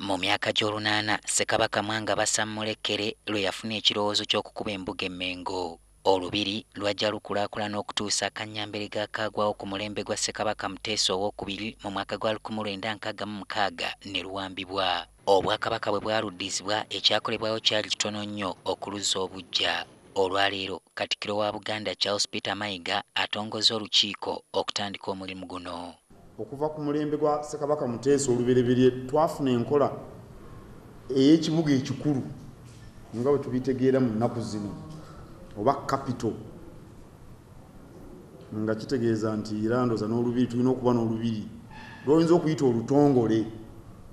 Mu myaka gy'olunaana Ssekabaka Mwanga Basammulekere lwe yafuna ekirowoozo ky'okukuba embuga e Mmengo. Olubiri lwajja lukulaakulana okutuusa akanyambere g'akaagwawo ku mulembe gwa Ssekabaka Muteesa owookubiri mu mwaka gwa 1966 ne luwambibwa. Obwakabaka bwe bwaluddizibwa ekyakolebwawo kyali kitono nnyo okuluzza obuggya. Olwaleero Katikkiro wa Buganda Charles Peter Mayiga atongoza olukiiko okutandika omulimu guno. Okuva ku mulembe gwa Ssekabaka Muteesa olubereberye twafuna enkola ey'ekibuga ekikulu nga bwe tubitegeera mu nnaku zino oba capital, nga kitegeeza nti era ndowooza n'olubiri tulina okuba n'olubiri lw'oyinza okuyita olutongole.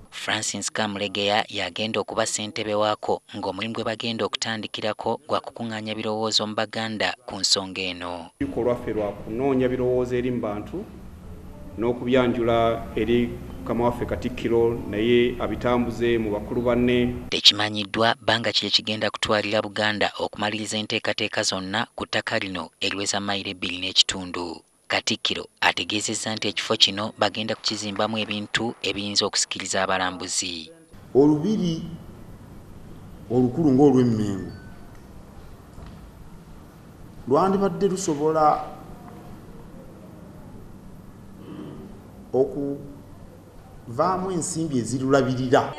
Francis Kamulegeya yagenda okuba ssentebe waako ng'omulimu gwe bagenda okutandikirako gwa kukuŋŋaanya birowoozo mu Baganda ku nsonga eno. Olukiiko lwaffe lwa kunoonya birowoozo eri mu bantu n'okubyanjula eri mukama waffe Katikkiro naye abitambuze mu bakulu banne. Tekimanyiddwa bbanga ki ekigenda kutwalira Buganda okumaliriza enteekateeka zonna ku ttaka lino eriweza mayiro 2.5. Katikkiro ategeezezza nti ekifo kino bagenda kukizimbamu ebintu ebiyinza okusikiriza abalambuzi. Olubiri olukulu ng'olw'Emmengo lwandibadde lusobola okuvaamu ensimbi ezirulabirira.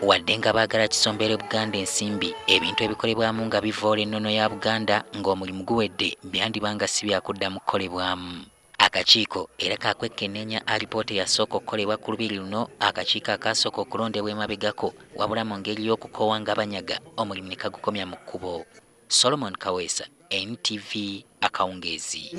Wadde nga baagala kisombere Buganda ensimbi, ebintu ebikolebwamu nga bivoola ennono ya Buganda ng'omulimu guwedde byandibanga si byakuddamu kukolebwamu. Akakiiko era kakwekkenneenya alipoota eyasooka okukolebwa ku lubiri luno akakiiko akaasooka okulondebwa emabegako wabula mu ngeri y'okukoowa nga banyaga omulimu ne kagukomya mu kkubo. Solomon Kaweesa, NTV, akawungeezi.